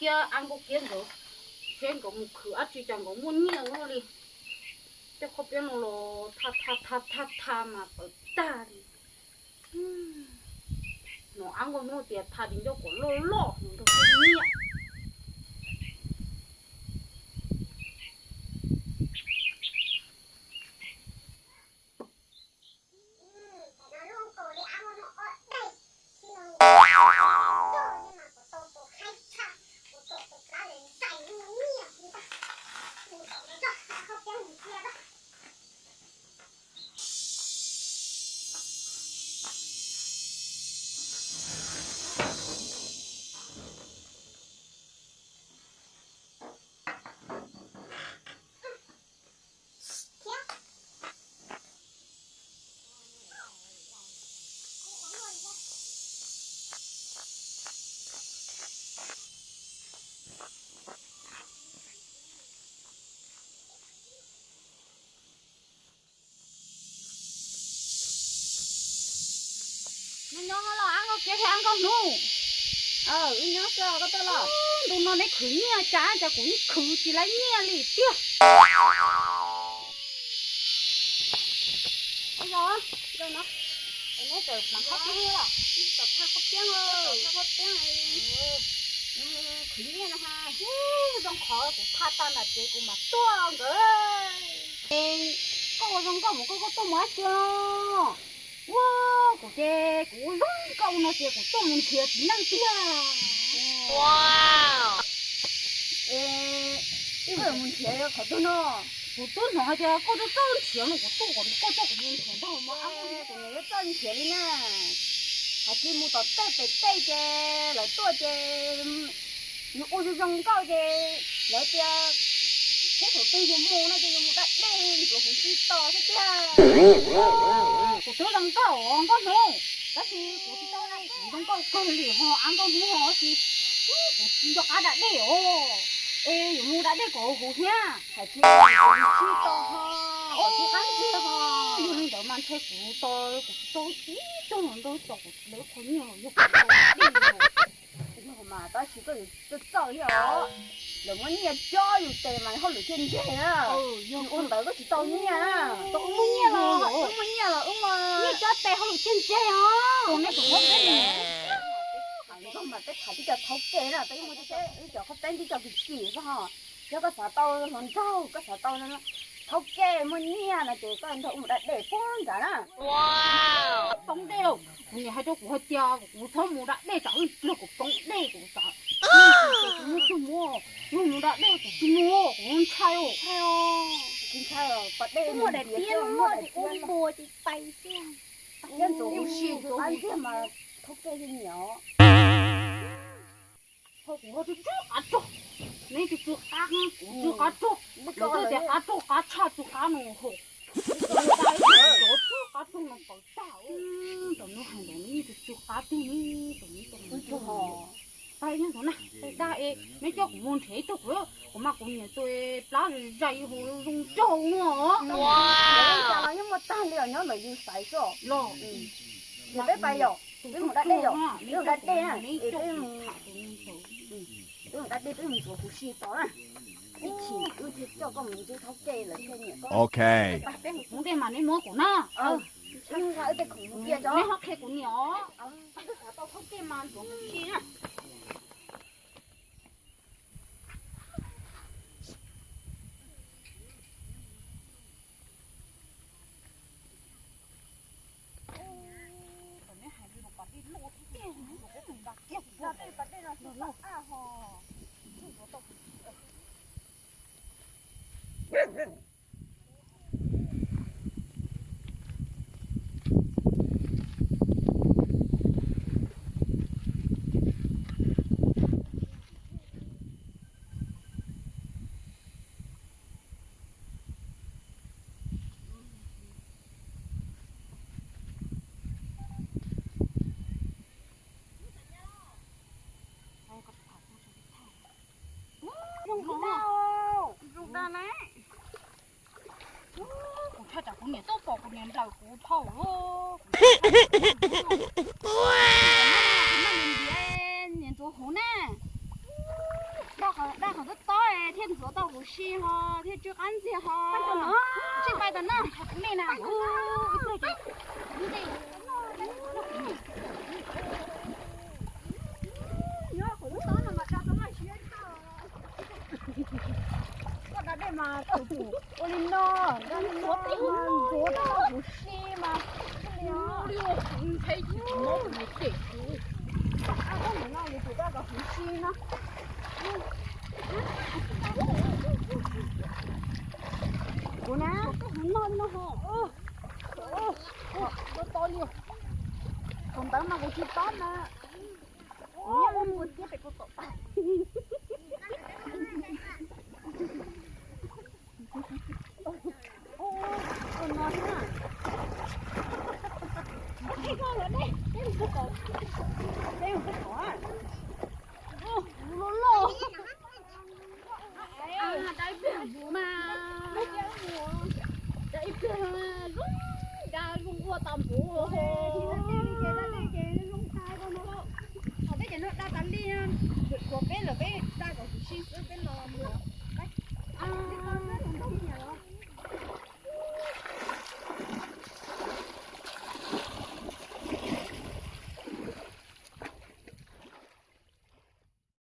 Kiag Ab Nkauj Kiab nkawd, seb nkawd mus khwv dab tsi cas nkawd muaj nyiaj luaj li. Tej qhob piab no los tha tha tha tha tha mas pawv tag li. Hnov Ab Nkauj Hnub tias tha di ncauj kom loj loj mus nrog peb nyiaj. Nyob nyob los Ab Nkauj Kiab thiab Ab Nkauj Hnub. Wb nyob xwb, koj tuaj los? Ntu no neb khwv nyiaj cas, cas kuv yeej khwv tsis laib nyiaj li tiag. Ua, neb tawm plam qhob piab los? Tawm qhob piab, tawm qhob piab. Khwv nyiaj no ha. Zoo qhov kuv thaj tag nram tsev kuv mam tuaj nkawd. Es koj ua zoo nkauj mus koj, koj tuaj mus dab tsi? Ua, kuv ces kuv ua zoo nkauj no ces kuv tuaj mus nrhiav txiv neej tiag. Es koj yuav mus nrhiav qhov twg no? Kuv twb hnov hais tias koj tuaj txawj nrhiav no, kuv tuaj kom koj coj kuv mus nrhiav nrog mos ab. Kuv niam yuav txawj nrhiav li na. Hais tias mus tom tej pem tej ces lawv tuaj ces yus ua zoo zoo nkauj ces lawv tias thaum twg yus mus no ces yus mus da dej ntxuav huv si tos thiab tiag. Kuv twb zoo nkauj os Nkauj Hnub, tab sis kuv tsis tau, kuv zoo nkauj kawg li ho Ab Nkauj Hnub ho, tab sis kuv tsis nco qab da dej os. Es yuav mus da dej kom huv thiab. Hais tias huv si tos ho, kom tsis qab ntxiag ho. Yog li ntawd mas ntshe kuv tos, kuv tsis tau ib tug hluas nraug tos kuv lawv qhov nyiaj los yog kuv tsis tau da dej. Yog mas tab sis koj yuav txawj txawj thiab os. Lawv muab nyiaj cob yus tes mas hauj lwm thiaj ntseg na. Yog ua ntawd koj tsis tau nyiaj na. Tau wb muaj nyiaj los, wb muaj nyiaj los wb mas nyiaj cob tes hauj lwm thiaj ntseg os. Tus nej tus qhob peb ne. Hais nkauj mas peb tham tib co thaub ke na, peb muaj tib co qhob peb tib co kim kim xwb ho. Yog koj xav tau hluas nraug, koj xav tau thaub ke muaj nyiaj no ces koj nrog wb mus da dej puag nrad na. Poob dej, kuv niam hais rau kuv hais tias kuv txhob mus da dej tsam ib pliag kuv poob dej kuv xav, kuv muab tsis mus, yog mus da dej kuv tsis mus, kuv ntshai os. Tsis ntshai os, pas dej muaj daim tiab, muaj daim tiab npua ces pais xwb. Tiab ntxuav huv si ntxuav qab ntxiag mas thaub ke yeej nyiam os. Ho kuv ho tsw tsw qab rog, neb tsw tsw qab, kuv tsw qab rog, lawv twb tias qab rog qab tshaj tsw qab no hos. Kuv tsw qab rog no pawv tag, tam neb hais ntawd neb tsw tsw qab tiag, tam neb tau mus. Pais nyob ntawd na, pais dag es neb coj kuv mus nrhiav ib tug kuv, kuv mas kuv niam tus plab zais hu zoo nraug os. Nyob muaj tag li os, nyob ntawm yus xaiv xwb los. Peb pais yom, peb mus da dej yom, peb mus da dej na, es peb mus, peb mus da dej peb mus ntxuav huv si tos na. Ib chim wb thiaj coj koj mus ntsib thaub ke lawv thiaj nyiam koj. Ok. Peb mus poob dej mas neb muab kuv na. Wb nqa wb tej khoom mus cia tso. Neb ho qhia kuv niam os. Wb xav tau thaub ke mas ntxuav huv si na. Zoo dag na. Kuv tshaj tsam kuv niam tuaj pom kuv niam nplawm kuv dhau. Niam ntxuav huv na. Si ho thiab tsw qab ntxiag ho. Tsis pais tom no, nej na. Koj da dej mas ua li no, da li no mas ntxuav tau huv si mas. Nthe mob mus cem kuv. Koj mus no yus tus koj kom huv si no. Kuv na, koj huv no no ho. Tau tau li. Thaum ntawd mas kuv tsis paub na. Ua mus tiab pem kuv tom tag. Ib pliag zoo, da zoo ua tas npuv. Peb cov no da tas li, tshuav peb lawm peb